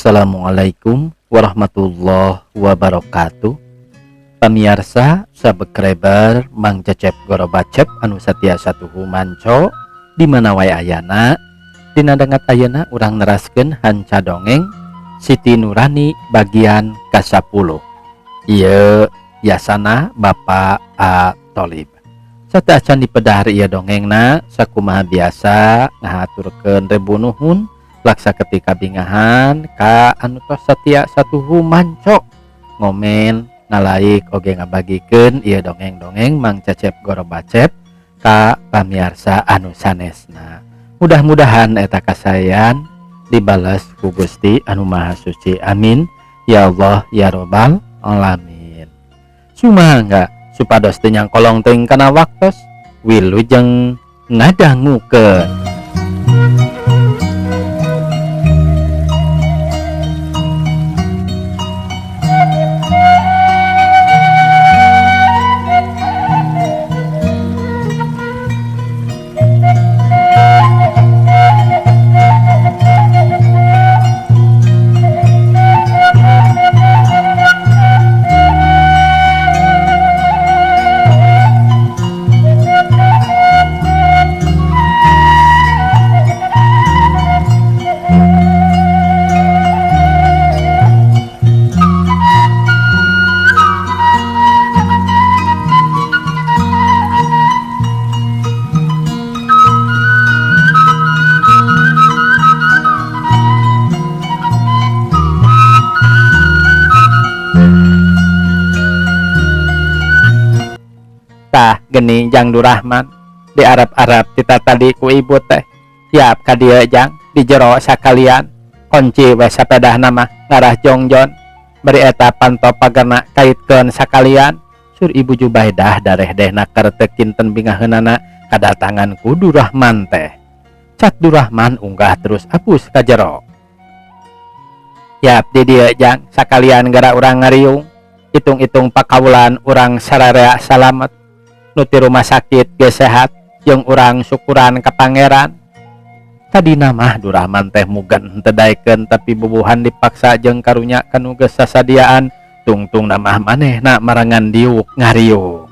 Assalamualaikum warahmatullahi wabarakatuh. Pamiarsa subscriber Mang Cecep Gorobacep anu satia satuhu manco di mana wae ayana. Dina dangat ayeuna urang neraskeun hanca dongeng Siti Nurani bagian ka-10. Ieu yasana Bapak A Tolib. Sateuacan dipedahar ieu dongengna sakumaha biasa ngahaturkeun rebu nuhun laksa ketika bingahan ka anu tos satia satuhu manco ngomen ngalaik oge ngabagikeun ieu dongeng-dongeng Mang Cecep Gorobacep ka pamiarsa anu sanesna. Mudah-mudahan eta kasayan dibales ku Gusti anu Maha Suci. Amin ya Allah ya Robbal alamin. Sumangga supados teu nyangkolong teuing kana waktos wilujeng ngadangukeun. Tah geni Jang Durahman di Arab-Arab kita tadi ku ibu teh siap ka dieu jang di jero sakalian kunci we sapedah nama ngarah jongjon bari eta panto pagerna kaitkeun sakalian sur Ibu Jubaidah dareh-dehna keur teu kinten bingaheunana kadatangan ku Durahman teh. Cat Durahman unggah terus apus ka jero. Siap di dieu jang sakalian gara urang ngariung hitung-hitung pakawulan urang sararea salamet nu ti rumah sakit ge sehat jeung urang syukuran ka pangeran. Tadina mah Durahman teh mugen henteu daekeun tapi bubuhan dipaksa jeung karunya kanu geus sasadiaan tungtung mah manehna marangan diuk ngariung.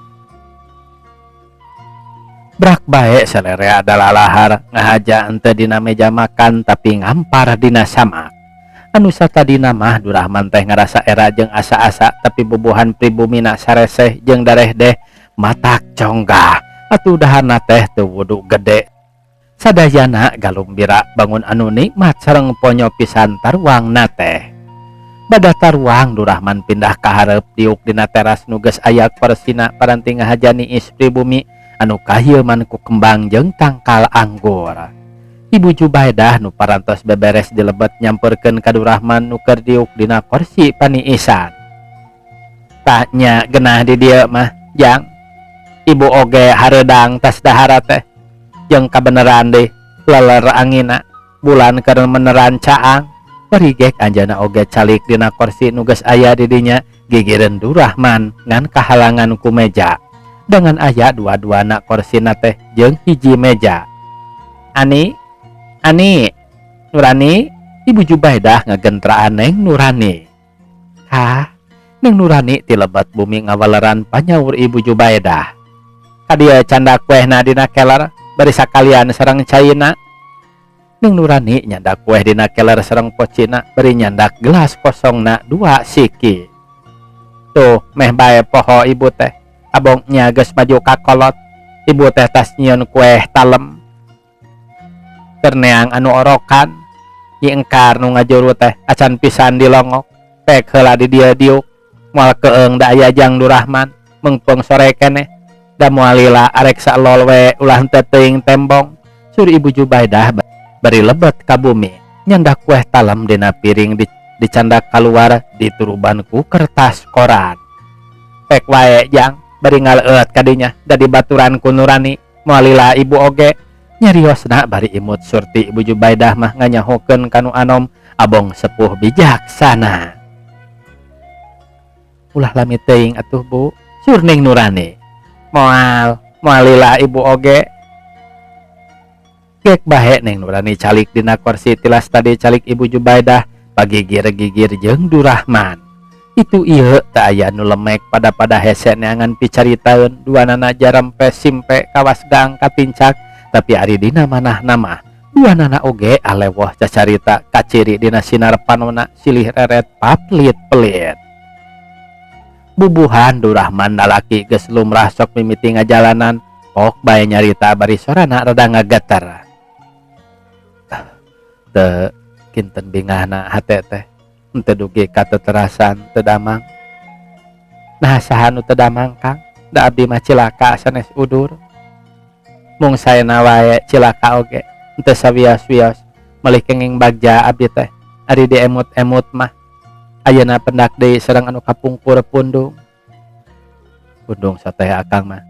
Brak bae salerea dalalahar ngahaja henteu dina meja makan tapi ngampar dina samak. Anu satadina mah Durahman teh ngarasa era jeung asa-asa tapi bubuhan pribumina sareseh jeung darehdeh matak conggah atuh daharna teh teu wudu gede. Sadayana galumbira bangun anu nikmat sareng ponyo pisan taruangna teh. Bada taruang Durahman pindah ka hareup diuk dina teras nu geus aya korsina paranti ngahajani is pribumi anu kahieman ku kembang jeung tangkal anggur. Ibu Jubaidah nu parantos beberes di lebet nyamperkeun ka Durahman nu keur diuk dina korsi paniisan. Tah nya genah di dieu mah jang. Ibu oge hareudang tas dahara teh jeung kabeneran deh leler angina bulan keur meneran caang barigek anjana oge calik dina korsi nu geus aya di dinya gigireun Durahman ngan kahalangan ku meja dengan aya dua-duana korsina teh jeung hiji meja. Ani Ani Nurani. Ibu Jubaidah ngagentraan Neng Nurani. Hah, Neng Nurani ti lebat bumi ngawaleran panyaur Ibu Jubaidah. Kadieu candak kuehna dina keler bari sakalian sareng caina. Neng Nurani nyandak kueh dina keler sareng pocina bari nyandak gelas kosongna 2 siki. Tuh meh bae poho ibu teh abongnya geus maju ka kolot. Ibu teh tas nyieun kueh talem keur neang anu orokan. Nyi engkar nu ngajuru teh acan pisan dilongok pek heula di dieu diuk moal keung da aya Jang Durahman mengpeng sore keneh da moal lila arek salol we ulah henteu teuing tembong. Sur Ibu Jubaidah bari lebet ka bumi nyandak kueh talem dina piring dicandak kaluar dituruban ku kertas koran. Pek wae jang bari ngaleueut kadinya da dibaturan ku Nurani moal lila ibu oge. Nyariosna bari imut surti Ibu Jubaidah mah nganyahokeun kanu anom abong sepuh bijaksana. Ulah lami teuing atuh bu sur Neng Nurani. Moal moal lila ibu oge. Gek bahe Neng Nurani calik dina kursi tilas tadi calik Ibu Jubaidah Pagigir-gigir jeung Durahman. Itu ieu teu aya nu lemek pada-pada hese neangan picaritaeun duanana jarempe simpe kawas gaang katincak tapi ari dina manahna mah duanana oge alewoh cacarita kaciri dina sinar panona silih reret paplit-pelit. Bubuhan Durahman lalaki geus lumrah sok mimiti ngajalanan pok bae nyarita bari sorana rada ngageter. Teu kinten bingahna hate teh henteu dugi ka teterasan teu damang. Naha saha nu teu damang Kang? Da abdi mah cilaka sanes udur. Mung saena wae cilaka oge henteu sawios-wios meulih kenging bagja abdi teh ari diemut-emut mah. Ayeuna pendak deui sareng anu kapungkur pundung. Pundung sateh akang mah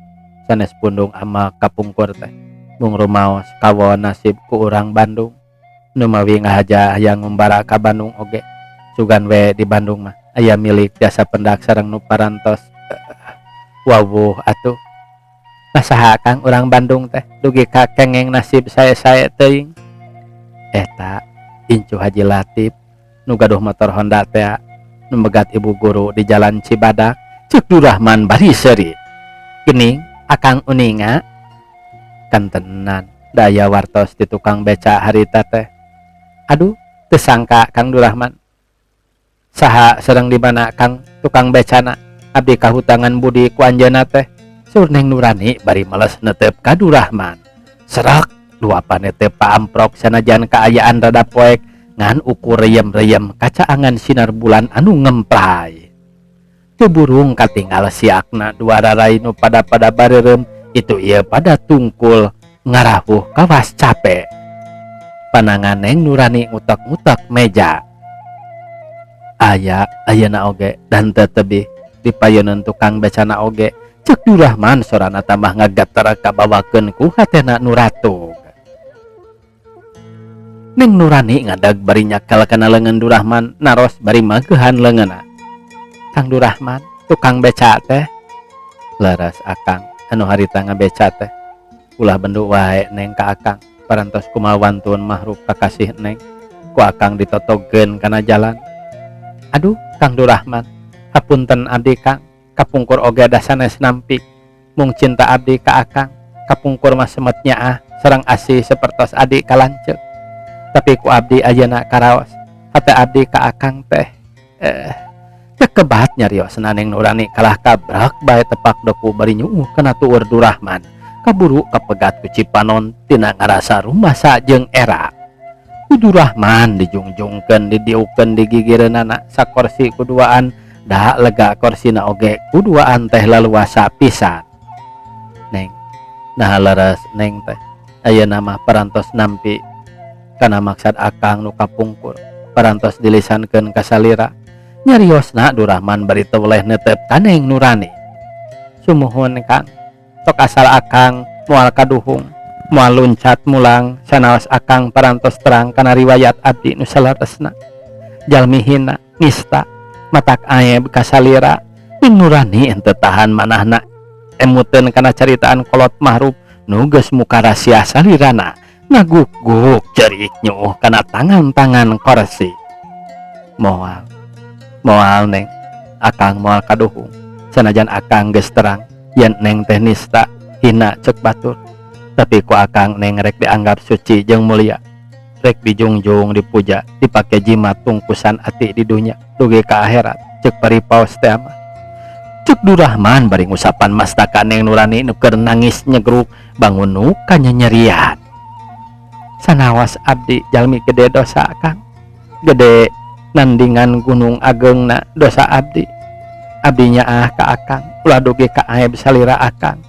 sanes pundung ama kapungkur teh mung rumaos kawon nasib ku urang Bandung. Nu mawi ngahaja hayang ngumbara ka Bandung oge sugan we di Bandung mah aya milik jasa pendak sareng nu parantos wawuh atuh. Nah saha Kang urang Bandung teh dugi ka kengeng nasib sae-sae teuing. Eta incu Haji Latif nu gaduh motor Honda tea nu megat ibu guru di Jalan Cibadak ceuk Durahman bari seuri. Geuning akang uninga kantenan daya wartos di tukang beca harita teh. Aduh teu sangka Kang Durahman. Saha sareng di mana Kang tukang becana abdi kahutangan budi ku anjeunna teh. Saur Neng Nurani bari males netep ka Durahman. Serak luapan teh paamprok sanajan kaayaan rada poek ngan ukur reyem-reyem kacaangan sinar bulan anu ngemplay. Teu burung katinggal siakna dua rarai nu pada-pada bareureum itu ieu pada tungkul ngarahuh kawas capek. Panangan Neng Nurani ngutek-ngutek meja. Aya ayeuna oge dan teu tebih dipayeuneun tukang becana oge ceuk Durahman sorana tambah ngageter kabawakeun ku hatena nu ratug. Neng Nurani ngadag bari nyakel kana leungeun Durahman naros bari mageuhan leungeunna. Kang Durahman tukang beca teh leres akang anu harita ngabeca teh ulah bendu wae neng ka akang parantos kumaha wantun mahruk kakasih neng ku akang ditotogeun kana jalan. Aduh Kang Durahman hapunten abdi Kang kapungkur oge da sanes nampik mung cinta abdi ka akang kapungkur mah semet nyaah sareng asih sapertos adik ka lanceuk tapi ku abdi ayeuna karaos hate abdi ka akang teh kekebat nyariosna Neng Nurani kalah kabrak bae tepak doku bari nyuuh kana tuur Durahman kaburu kapegat ku Cipanon tina ngarasa rumasa jeung era. Ku Durahman dijungjungkeun didiukeun digigireunana sakorsi kuduaan da lega korsina oge kuduaan teh laluasa pisan. Neng naha leres neng teh ayeuna mah parantos nampi kana maksad akang nu kapungkur parantos dilisankeun ka salira nyariosna Durahman bari teu weleh neuteup ka Neng Nurani. Sumuhun Kang tok asal akang moal kaduhung moal luncat mulang sanaos akang parantos terang kana riwayat abdi nu saleresna jalmi hina nista matak aeb ka salira. Neng Nurani henteu tahan manahna emuteun kana caritaan kolot mahrub nu geus muka rahasia salirana ngaguk-guk cerik nyuuh kana tangan-tangan korsi. Moal moal neng akang moal kaduhung sanajan akang geus terang yen neng teh nista hina ceuk batur tapi ku akang neng rek dianggap suci jeung mulia rek dijungjung dipuja dipake jimat tungkusan ati di dunya dugi ka akhirat ceuk paripaos teh mah. Ceuk Durahman bari ngusapan mastaka Neng Nurani nu keur nangis nyegruk bangun nu kanyanyerian. Sanaos abdi jalmi gede dosa Kang gede nandingan gunung ageungna dosa abdi abdi nyaah ka akang ulah dugi ka aib salira akang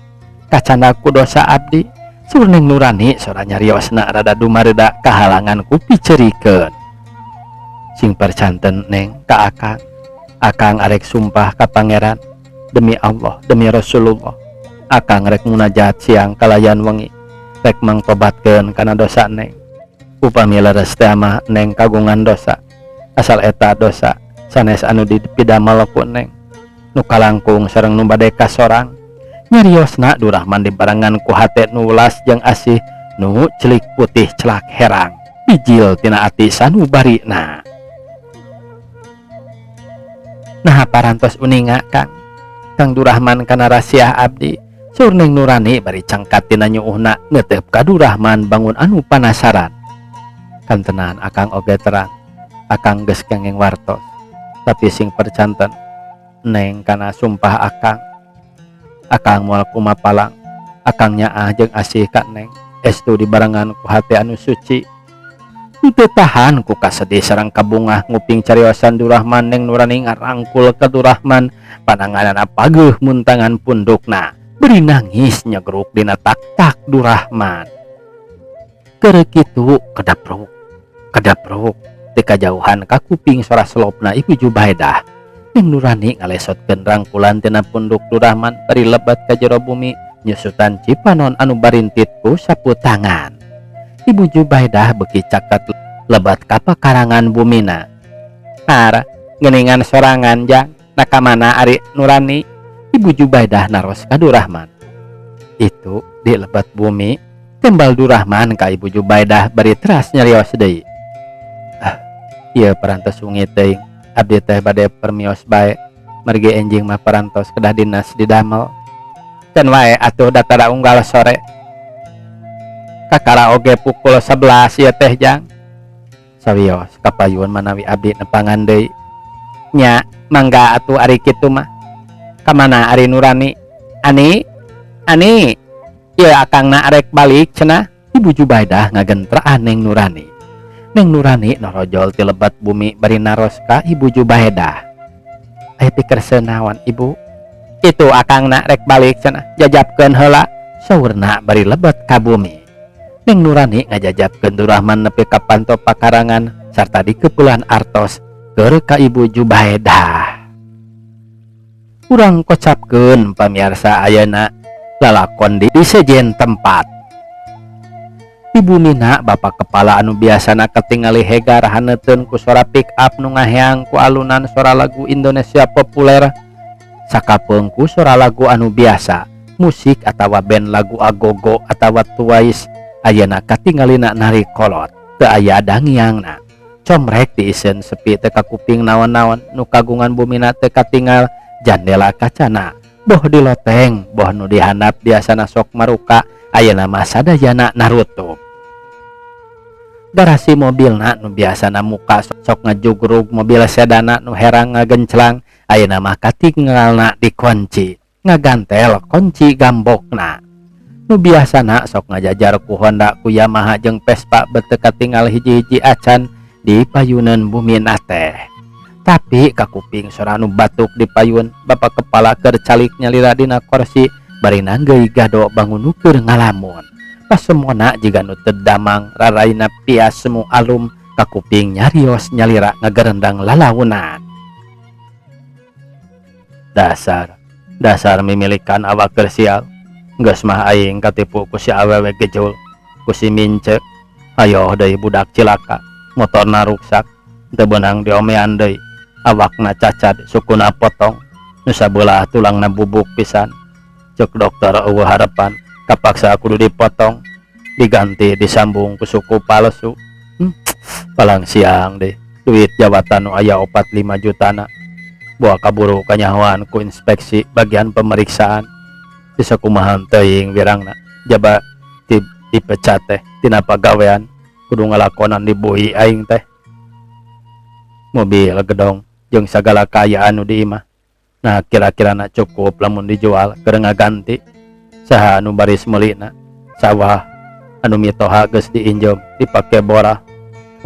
kacanda ku dosa abdi. Saur Neng Nurani sora nyariosna rada dumareda kahalangan ku picerikeun. Sing percanten neng ka akang akang arek sumpah ka pangeran demi Allah demi Rasulullah akang rek munajat siang kalayan wengi rek mangtobatkeun kana dosa neng upami leres teh mah neng kagungan dosa asal eta dosa sanes anu dipidamel ku neng nu kalangkung sareng nu bade kasorang nyariosna Durahman dibarengan ku hate nu welas jeung asih nu celik putih celak herang bijil tina ati sanubarina. Naha parantos uninga Kang? Kang Durahman kana rasiah abdi. Saur Neng Nurani bari cangkat tina nyuuhna neuteup ka Durahman bangun anu panasaran. Kantenan akang oge terang. Akang geus kenging wartos. Tapi sing percanten Neng kana sumpah akang. Akang moal kumapalang. Akang nyaah jeung asih ka Neng. Estu dibarengan ku hate anu suci. Teu tahan ku kasedih sareng kabungah nguping cariosan Durahman Neng Nurani ngarangkul ka Durahman pananganana pageuh muntangan pundukna. Beri nangis nyegruk dina tak-tak Durahman. Keur kitu kedapruk kedapruk ti kajauhan kakuping sora selopna Ibu Jubaidah. Neng Nurani ngalesotkeun rangkulan tina punduk Durahman bari lebet ka jero bumi nyusutan cipanon anu barintit ku sapu tangan. Ibu Jubaidah beuki caket lebet ka pakarangan bumina. Har, geuningan sorangan jang, na ka mana ari Nurani? Ibu Jubaidah naros ka Durahman. Itu di lebet bumi, tembal Durahman ka Ibu Jubaidah bari teras nyarios deui. Ah, ieu parantos wengi teuing, abdi teh bade permios bae, margi enjing mah parantos kedah dinas didamel. Can wae atuh datara unggal sore. Kakara oge pukul 11 ieu teh jang. Sawios kapayun manawi abdi nepangan deui. Nya, mangga atuh ari kitu mah. Kamana ari Nurani? Ani? Ani? Ieu akangna arek balik cenah. Ibu Jubaidah ngagentraan Neng Nurani. Neng Nurani norojol ti lebet bumi bari naros ka Ibu Jubaidah. Aya pikerseuh naon Ibu? Itu akangna rek balik cenah, jajabkeun heula. Saurna bari lebet ka bumi. Neng Nurani ngajajabkeun Durahman nepi ka panto pakarangan sarta dikeupelan artos keur ka Ibu Jubaidah. Urang kocapkeun pamiarsa ayeuna lalakon di sejen tempat. Di bumina bapak kepala anu biasana katingali hegar haneuteun ku sora pick up nu ngaheang ku alunan sora lagu Indonesia populer sakapeung ku sora lagu anu biasa musik atawa band lagu agogo atawa Twice ayeuna katingalina nari kolot teu aya dangiangna comrek diiseun sepi teu kakuping naon-naon nu kagungan bumina teu katingal jandela kacana boh di loteng boh nu dihandap biasana sok maruka ayeuna mah sadayana narutup. Garasi mobilna nu biasana muka sok ngajugrug mobil sedana nu herang ngagenclang ayeuna mah katinggalna dikunci ngagantel kunci gambokna. Nu biasana sok ngajajar ku Honda ku Yamaha jeung Vespa bet teu katingal hiji-hiji acan di payuneun bumina teh. Tapi kakuping sora nu batuk di payun bapak kepala keur calik nyalira dina korsi bari nanggeuy gado bangun nu keur ngalamun. Pasemona jiga nu teu damang raraina pias semu alum kakuping nyarios nyalira ngagerendang lalaunan. Dasar, dasar mimilikan awak keur sial. Geus mah aing katipu ku si awewe gejul, ku si mince. Ayo deui budak cilaka, motorna ruksak, teu beunang diomean deui. Awakna cacad, sukuna potong, nu sabelah tulangna bubuk pisan. Ceuk dokter eueuh harepan, kapaksa kudu dipotong, diganti disambung ku suku palsu. Palang siang deh, duit jawatan nu aya 4-5 jutana. Boa kaburu kanyahoan ku inspeksi bagian pemeriksaan. Bisa kumaha teuing wirangna, jaba dipecat teh tina pagawean, kudu ngalakonan dibui aing teh. Mobil gedong jeung sagala kaayaan nu di imah. Nah, kira-kirana cukup lamun dijual keur ngaganti. Saha anu baris meulina? Sawah anu mitoha geus diinjem dipake borah.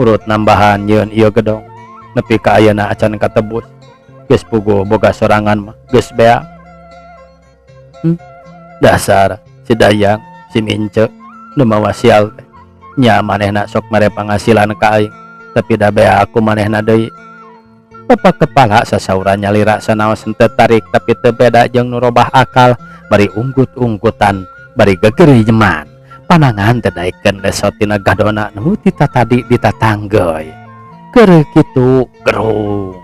Urut nambahan yeun ieu gedong. Nepi ka ayeuna acan katebus. Geus puguh boga sorangan mah geus beak. Dasar si Dayang, si Mince nu mawa sial teh. Nya manehna sok mere pangasilan ka aing, tapi da beak ku manehna deui. Bapak kepala sasauran nyalira sanaos henteu tarik tapi teu beda jeung nu robah akal bari unggut-unggutan bari gegerijeman. Panangan teh daekeun lesot tina gadona nu ti tatadi ditatanggeuy. Keur kitu gerung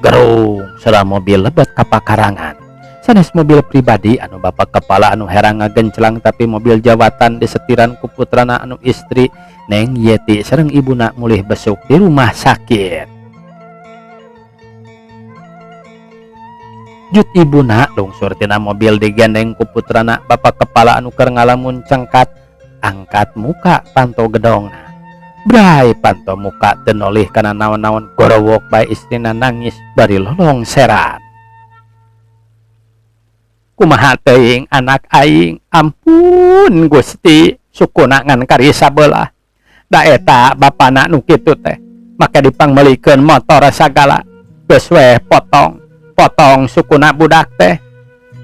gerung sora mobil lebet ka pakarangan. Sanes mobil pribadi anu bapak kepala anu herang ngagenclang tapi mobil jawatan disetiran ku putrana anu istri Neng Yeti sareng ibuna mulih besuk di rumah sakit. Jut ibuna lungsur tina mobil digendeng ku putrana. Bapak kepala anu keur ngalamun cengkat angkat muka panto gedongna. Bray, panto muka teu nolih kana naon-naon, gorowok bae. Istrina nangis bari lolongseran. "Kumaha teuing anak aing? Ampun Gusti, sukuna ngan kari sabelah. Da eta bapana nu kitu teh, make dipangmeulikeun motor sagala. Geus we potong potong sukuna budak teh."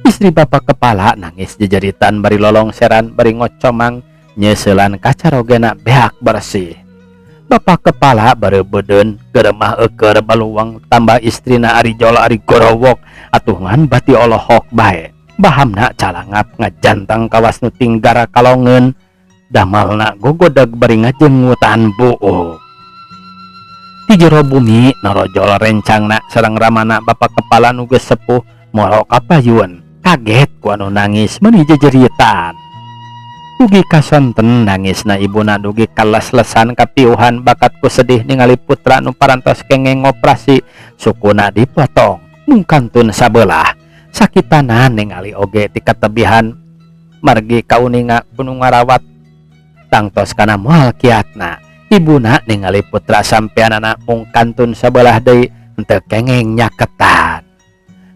Istri bapak kepala nangis jejeritan bari lolongseran bari ngocomang nyeuselan kacarogena beak bersih. Bapak kepala bareubedeun geremah eukeur baluang, tambah istrina ari jol ari gorowok, atuh ngan bati olohok bae. Bahamna calangap ngajantang kawas nu tinggara kalongeun, damalna gogodeg bari ngajengutan buuk. Ti jero bumi norojol rencangna sareng ramana. Bapak kepala nu geus sepuh moro ka payun, kaget ku anu nangis meuni jejeritan. Dugi ka sonten nangisna ibuna dugi ka les-lesan kapiuhan bakat ku sedih ningali putra nu parantos kengeng ngoprasi, sukuna dipotong mung kantun sabelah. Sakitana ningali oge ti katebihan margi kauninga ku nu ngarawat tangtos kana moal kiatna. Ibuna ningali putra sampeanana mung kantun sabelah deui, henteu kengeng nyaketan.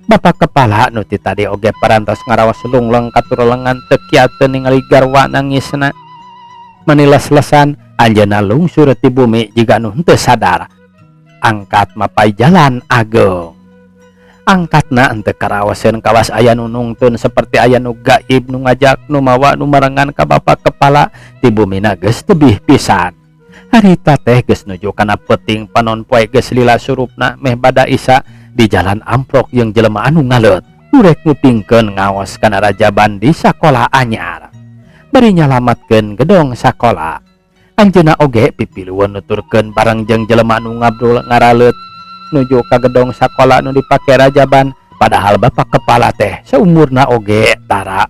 Bapak kepala nu ti tadi oge parantos ngaraos lungleng katurulengan, teu kiateun ningali garwa nangisna mani les-lesan. Anjeunna lungsur ti bumi jiga nu henteu sadar, angkat mapay jalan ageung. Angkatna henteu karaoseun, kawas aya nu nungtun, seperti aya nu gaib nu ngajak, nu mawa, nu marengan ka bapak kepala. Ti bumina geus tebih pisan. Harita teh geus nuju kana peuting, panon poe geus lila surupna. Meh bada Isya di jalan amprok jeung jelema anu ngaleut nu rek ngupingkeun ngaos kana rajaban di sakola anyar bari nyalamatkeun gedong sakola. Anjeunna oge pipilueun nuturkeun bareng jeung jelema anu ngabrul ngaraleut nuju ka gedong sakola nu dipake rajaban. Padahal bapak kepala teh saumurna oge tara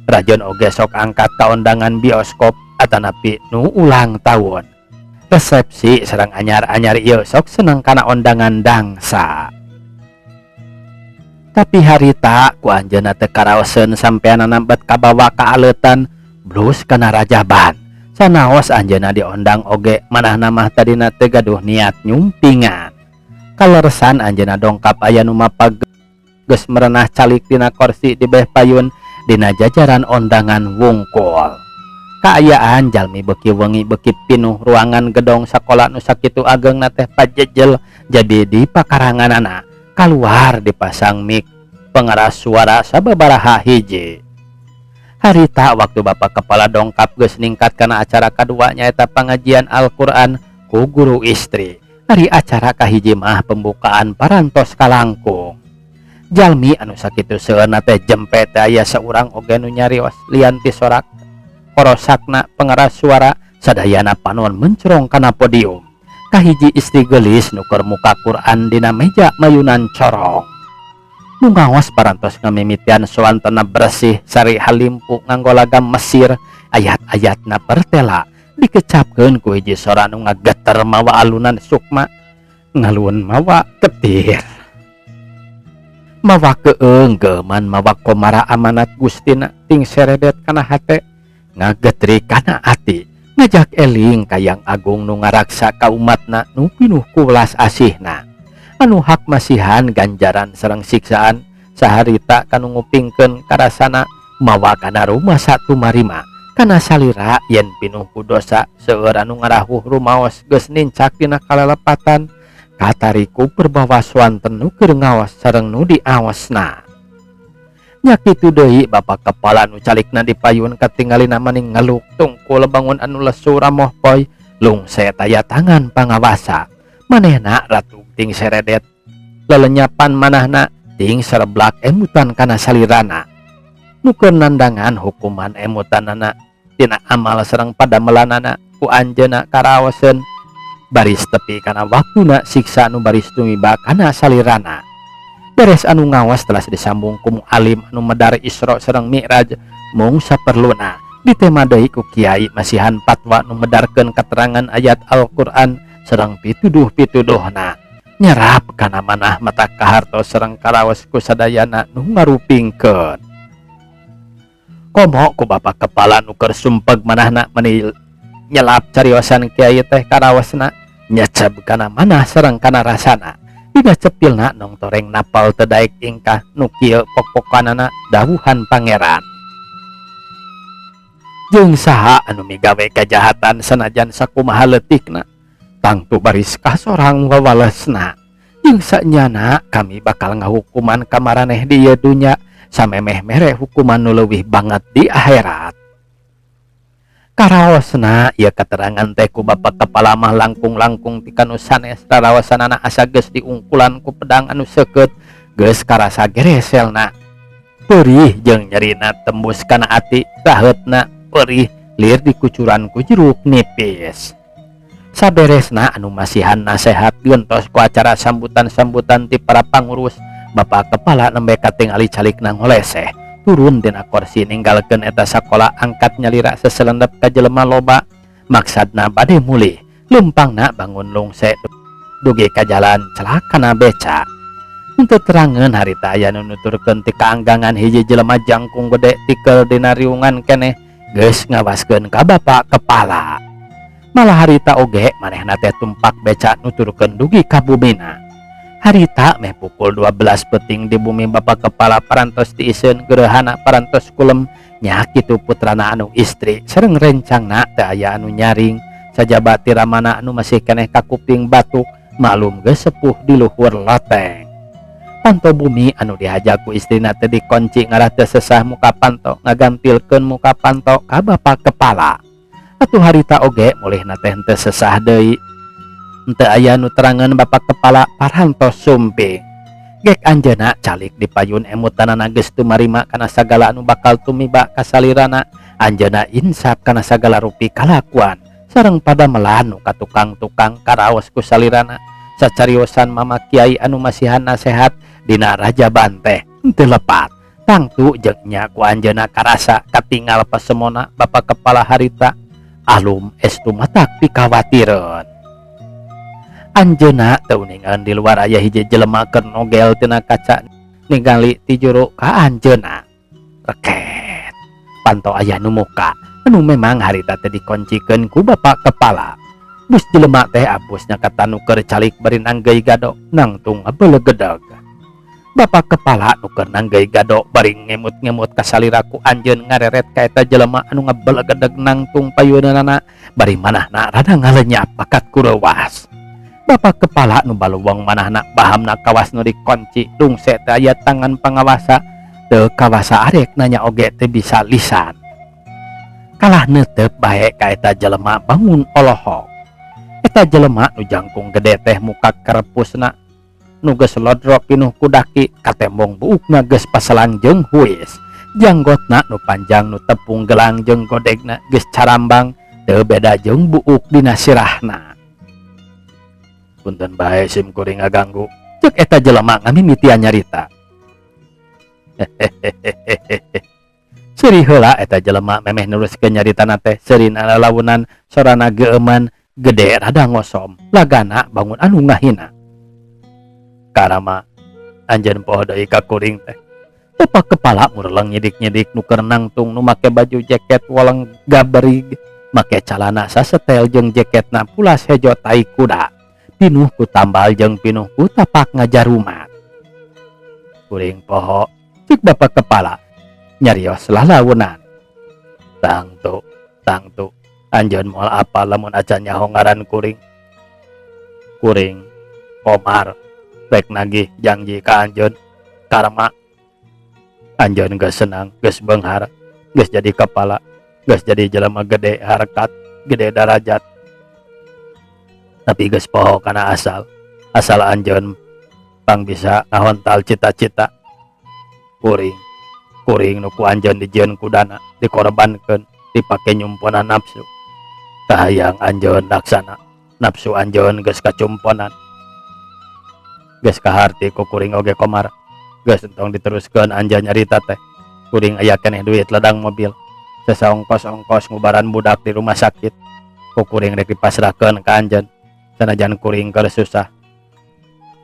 rajon oge sok angkat ka undangan bioskop atanapi nu ulang tahun, resepsi sareng anyar-anyar ieu, sok seneng kana undangan dangsa. Tapi harita ku anjeunna teu karaoseun sampeanana, bet kabawa kaaleutan blus kana rajaban. Sanaos anjeunna diondang oge, manahna mah tadina teu gaduh niat nyumpingan. Kaleresan anjeunna dongkap aya nu mapag, geus merenah calik dina korsi di beh payun dina jajaran ondangan wungkul. Kaayaan jalmi beuki wengi beuki pinuh. Ruangan gedong sakola nu sakitu ageungna teh pajejel jadi di pakaranganana. Kaluar dipasang mik pengeras suara sababaraha hiji. Harita waktu bapak kepala dongkap geus ningkat kana acara kadua, nyaeta pengajian Al-Qur'an ku guru istri. Ari acara kahiji mah pembukaan parantos kalangkung. Jalmi anu sakitu seueurna teh jempe teh aya saurang oge nu nyarios lian ti sorak korosakna pengeras suara. Sadayana panon mencrong kana podium. Kahiji istri geulis nu keur muka Quran dina meja mayunan corong. Nu ngaos parantos ngamimitian, suantana bersih sari halimpu nganggo lagam Mesir. Ayat-ayatna pertela dikecapkeun ku hiji sora nu ngageter mawa alunan sukma, ngalun mawa ketir, mawa keeunggeman, mawa komara amanat Gustina. Ting seredet kana hate, ngagetri kana ati, ngajak eling ka Yang Agung nu ngaraksa ka umatna nu pinuh ku welas asihna, anu hak masihan ganjaran sareng siksaan saharita kanu ngupingkeun karasana mawa kana rumasa tumarima kana salira yen pinuh ku dosa. Seueur anu ngarahuh rumaos geus nincak dina kalelepatan, katarik ku perbawa swanten nu keur ngaos sareng nu diaosna. Nya kitu deui bapak kepala nu calikna di payun katingalina maning ngeluk tungkul bangun anu lesu ramoh poy lungse taya tangan pangawasa. Manehna ratug ting seredet, lelenyapan manahna ting sereblak emutan kana salirana nu keur nandangan hukuman. Emutanana tina amal sareng padamelanana ku anjeunna karaoseun baris tepi kana waktuna siksa nu baris tumiba kana salirana. Beres anu ngawas, telah disambung ku mualim anu medar Isra sareng Mi'raj mung saperluna, ditema deui ku kiai masihan fatwa nu medarkeun keterangan ayat Al-Qur'an sareng pituduh-pituduhna. Nyerap kana manah mata kahartos sareng karaos ku sadayana nu ngarupingkeun. Komo ku bapak kepala nu keur sumpeg manahna meni nyelap cariosan kiai teh karaosna nyeceb kana manah sareng kana rasana. Dina cepilna nongtoreng napal teu daek ingkah nu kieu pok-pokanana dawuhan Pangeran. Jeung saha anu migawe kajahatan sanajan sakumaha leutikna tangtu baris kasorang wawalesna. Jeung sanyana kami bakal ngahukuman ka maraneh di ieu dunya samemeh mere hukuman nu leuwih banget di akhirat. Karaosna ieu katerangan teh ku bapak kepala mah langkung-langkung ti kanu sanes raraosanana asa geus diungkulan ku pedang anu seukeut geus karasa gereselna. Perih jeung nyerina tembus kana ati raheutna perih lir dikucuran ku jeruk nipis. Saberesna anu masihan nasehat gentos ku acara sambutan-sambutan ti para pangurus, bapak kepala nembe katingali calikna ngoleseh turun tina korsi ninggalkeun eta sakola angkat nyalira seselendep ka jelema loba maksadna bade mulih leumpangna bangun lungse dugi ka jalan celakana beca. Henteu terangeun harita aya nu nuturkeun ti kaanggangan hiji jelema jangkung gede tikel dina riungan keneh geus ngawaskeun ka bapak kepala. Malah harita oge manehna teh tumpak beca nuturkeun dugi ka bumina. Harita meh pukul 12 peuting di bumi bapak kepala parantos diiseun gerehana parantos kulem nya kitu putrana anu istri sareng rencangna teu aya anu nyaring sajaba ti ramana anu masih keneh kakuping batuk maklum geus sepuh di luhur loteng. Panto bumi anu dihaja ku istrina teh dikunci ngarah teu sesah muka panto ngagantilkeun muka panto ka bapak kepala. Atuh harita oge mulihna teh henteu sesah deui. Henteu aya nu terangeun bapak kepala parantos sumping. Gek anjeunna calik di payun emutanana geus tumarima kana sagala anu bakal tumiba ka salirana. Anjeunna insap kana sagala rupi kalakuan sareng padamelan nu ka tukang-tukang karaos ku salirana. Sacariosan mama kiai anu masihan nasehat dina rajaban teh henteu lepat. Tangtu jeung nya ku anjeunna karasa katingal pasemona bapak kepala harita. Alum estu matak pikawatireun. Anjeunna teu uningan di luar aya hiji jelema keur nogel tina kaca ningali ti juru ka anjeunna. Reket. Panto aya nu muka anu memang harita teh dikoncikeun ku bapak kepala. Bus jelema teh abusnya ka nu keur calik bari nanggeuy gado nangtung ngabelegedeg. Bapak kepala nu keur nanggeuy gado bari ngemut-ngemut ka salira ku anjeun ngareret ka eta jelema anu ngabelegedeg nangtung payuneunana bari manahna rada ngalenyap bakat ku reuwas. Bapak kepala nu baluweng manahna bahamna kawas nu dikunci rungse teh aya tangan pangawasa teu kawasa arek nanya oge teu bisa lisan. Kalah neuteup bae ka eta jelema bangun olohok. Eta jelema nu jangkung gede teh muka kerepusna nu geus lodro pinuh ku daki katembong buukna geus paselang jeung huis. Janggotna nu panjang nu tepung gelang jeung godegna geus carambang teu beda jeung buuk dina sirahna. Punten bae sim kuring ngaganggu. Ceuk eta jelema ngamimitian nyarita. Hehehehe. Seuri heula eta jelema memeh neruskeun nyaritana teh seurina lalaunan sorana geueuman gede rada ngosom lagana bangun anu ngahina. Karama anjeun poho deui ka kuring teh. Bapak kepala mureleng nyidik-nyidik nu keur nangtung nu make baju jaket woleng gaberig make calana sasetel jeung jaketna pulas hejo tai kuda. Pinuh ku tambal jeung pinuh ku tapak ngajarumat. Kuring poho cek bapak kepala nyarios lalaunan. Tangtu, tangtu anjeun moal apal lamun acan nyaho ngaran kuring. Kuring Komar rek nagih janji ka anjeun karma. Anjeun geus senang, geus beunghar, geus jadi kepala, geus jadi jelema gede harkat, gede darajat. Tapi geus poho kana asal, asal anjeun pang bisa ngahontal cita-cita. Kuring, kuring nu ku anjeun dijieun kudana, dikorbankeun, dipake nyumponan nafsu. Kahayang anjeun laksana, nafsu anjeun geus kacumponan. Geus kaharti ku kuring oge Komar. Geus entong diteruskeun anjeun nyarita teh. Kuring aya keneh duit ladang mobil. Sasaongkos-ongkos ngubaran budak di rumah sakit. Ku kuring rek dipasrahkeun ka anjeun. Sanajan kuring keur susah.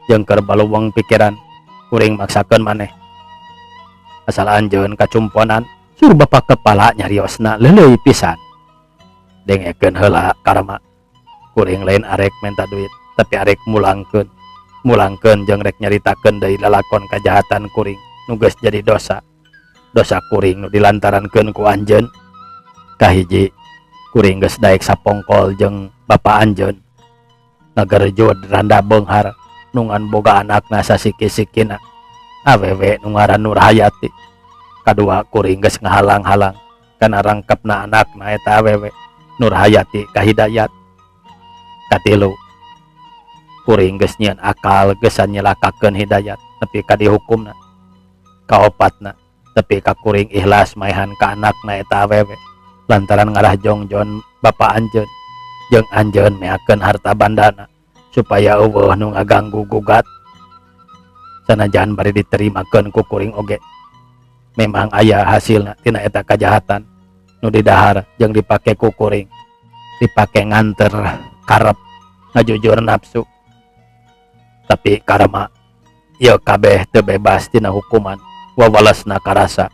Jeung keur baluweng pikiran kuring maksakeun maneh asal anjeun kacumponan, sur bapak kepala nyariosna leuleuy pisan. Dengekeun heula, Karma. Kuring lain arek minta duit, tapi arek mulangkeun mulangkeun jeung rek nyaritakeun deui lalakon kajahatan kuring nu geus jadi dosa dosa kuring nu dilantarankeun ku anjeun. Kahiji, kuring geus daek sapongkol jeung bapa anjeun ngagerjod randa beunghar nu ngan boga anakna sasiki-sikina, awewe nu ngaran Nurhayati. Kadua, kuring geus ngahalang-halang kana rangkepna anakna eta awewe Nurhayati ka Hidayat. Katilu, kuring geus nyieun akal gesan nyelakakeun Hidayat nepi ka dihukumna. Kaopatna, tepi ka kuring ikhlas maehan ka anakna eta awewe lantaran ngarah jongjon bapa anjeun jeung anjeun meakeun harta bandana supaya euweuh nu ngaganggu gugat. Sanajan bari diterimakeun ku kuring oge, memang aya hasilna tina eta kajahatan nu didahar jeung dipake ku kuring, dipake nganter karep ngajujur nafsu. Tapi Karma, ieu kabeh teu bebas tina hukuman. Wawalesna karasa.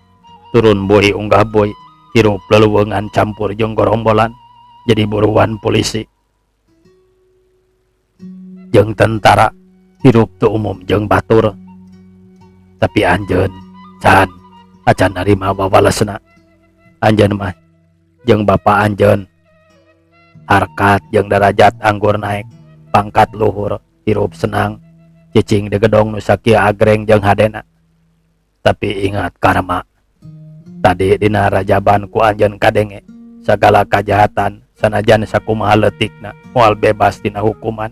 Turun bui unggah bui, hirup leleuweungan campur jeung gorombolan, jadi buruan polisi jeung tentara, hirup teu umum jeung batur. Tapi anjeun can acan narima wawalesna. Anjeun mah jeung bapa anjeun harkat jeung darajat anggur naek pangkat luhur, hirup senang, cicing di gedong nu sakieu agreng jeung hadena. Tapi ingat, Karma, tadi dina rajaban ku anjeun kadenge, sagala kajahatan sanajan sakumaha leutikna moal bebas tina hukuman.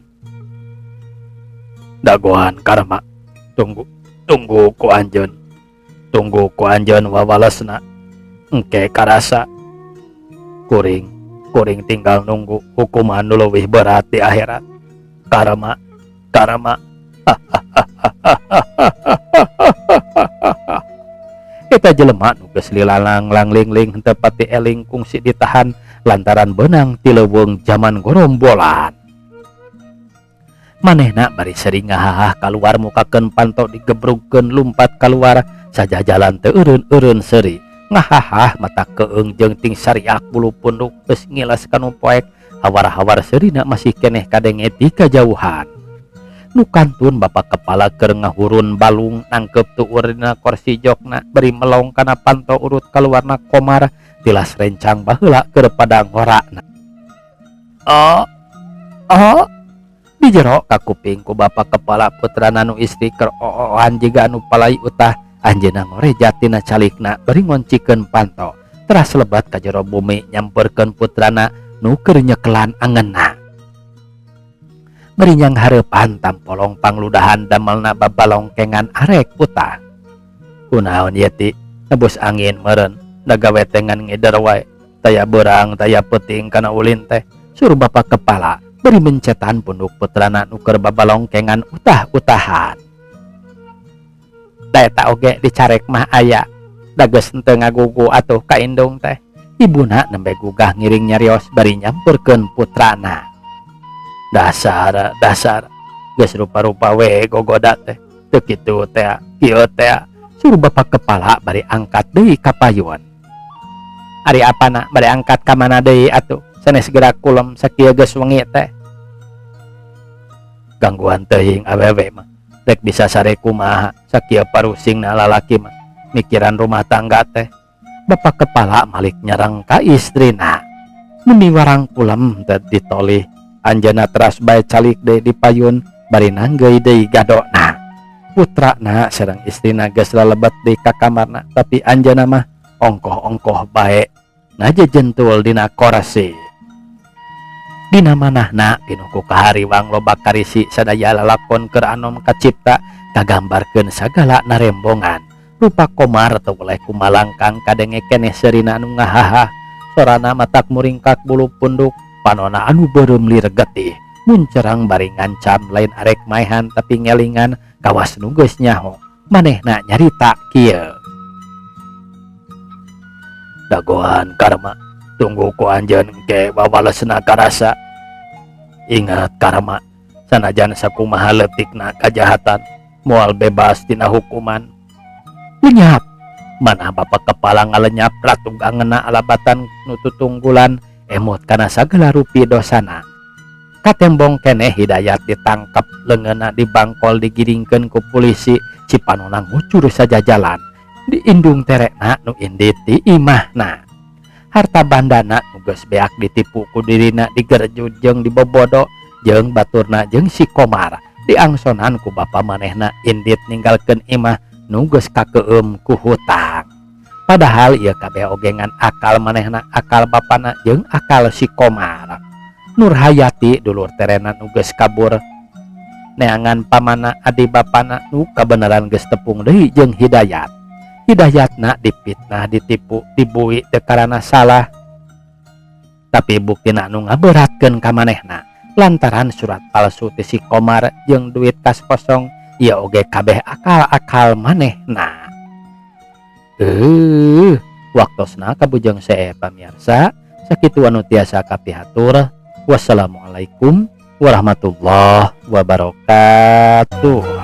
Dagoan, Karma. Tunggu, tunggu ku anjeun, tunggu ku anjeun wawalesna. Engke karasa. Kuring kuring tinggal nunggu hukuman nu leuwih berat di akhirat. Karma, Karma. Eta jelema nu geus lilalang langling-ling henteu pati eling kungsi ditahan lantaran beunang ti leuweung jaman gorombolan. Manehna bari sering ngahahah kaluar mukakeun panto digebrugkeun lumpat kaluar sajajalan teu eureun-eureun seuri ngahahah, mata keung jeung ting sariak bulu punduk, geus ngiles kanu poek. Hawar-hawar seurina masih keneh kadenge ti kajauhan. Nu kantun bapak kepala keur ngahurun balung nangkep tuur dina korsi jokna bari melong kana panto urut kaluarna Komar tilas rencang baheula keur pada ngorana. Oh oh, di jero kakuping ku bapak kepala putrana nu istri keur ooan jiga anu palai utah. Anjeunna ngorejat tina calikna bari ngoncikeun panto, teras lebat ka jero bumi nyamperkeun putrana nu keur nyekelan angeunna. Bari nyanghareupan tampolong pangludahan damelna babalongkengan arek utah. Kunaon ieu ti nebus angin meureun da gawe teh ngan ngider wae, taya beurang taya peuting kana ulin teh, suruh bapak kepala bari mencetan punduk putrana nu keur babalongkengan utah-utahan. Da eta oge dicarek mah aya da geus henteu ngagugu atuh ka indung teh, ibuna nembe gugah ngiring nyarios bari nyamperkeun putrana. Dasar, dasar geus rupa-rupa we gogoda teh, teu kitu teh kieu teh, suruh bapak kepala bari angkat deui ka payun. Ari apana bari angkat ka mana deui atuh sanes geura kulem sakieu geus wengi teh? Gangguan teuing awewe mah, rek bisa sare kumaha sakieu parusingna lalaki mah mikiran rumah tangga teh. Bapak kepala malik nyerang ka istrina. Meni warang kulem teh ditolih, anjeunna teras bae calik deui di payun bari nanggeuy deui gadona. Putrana sareng istrina geus lalebet deui ka kamarna, tapi anjeunna mah ongkoh-ongkoh bae ngajejentul dina korsi. Dina manahna pinuh ku kahariwang, loba karisi, sadaya lalakon keur anom kacipta kagambarkeun sagala narembongan. Rupa Komar teu weleh kumalangkang, kadenge keneh seurina anu ngahahah, sorana matak muringkak bulu punduk, panona anu beureum lir getih muncerang bari ngancam, lain arek maehan tapi ngelingan kawas nu geus nyaho. Manehna nyarita kieu: "Dagoan, Karma. Tunggu ku anjeun, engke wawalesna karasa. Ingat, Karma. Sanajan sakumaha leutikna kajahatan moal bebas tina hukuman. Lenyap manah bapa kepala ngalenyap ratu gangena alabatan nu tutunggulan emut kana sagala rupi dosana. Katembong keneh Hidayat ditangkep leungeunna dibangkol digiringkeun ku pulisi cipanona ngucur sajajalan diindung terekna nu indit ti imahna. Harta bandana nu geus beak ditipu ku dirina digerjud jeung dibobodo jeung baturna jeung si Komar diangsonan ku bapa manehna indit ninggalkeun imah nu geus kakeum ku hutang. Padahal ieu kabeh oge ngan akal manehna akal bapana jeung akal si Komar. Nurhayati dulur terena nu geus kabur neangan pamana adi bapana nu kabeneran geus tepung deui jeung Hidayat. Hidayatna dipitnah ditipu dibui teu karana salah tapi buktina nu ngaberatkeun ka manehna lantaran surat palsu ti si Komar jeung duit kas kosong ieu oge kabeh akal-akal manehna. Waktosna kabujeng see pamirsa sakitu anu tiasa kapihatur. Wassalamualaikum warahmatullahi wabarakatuh.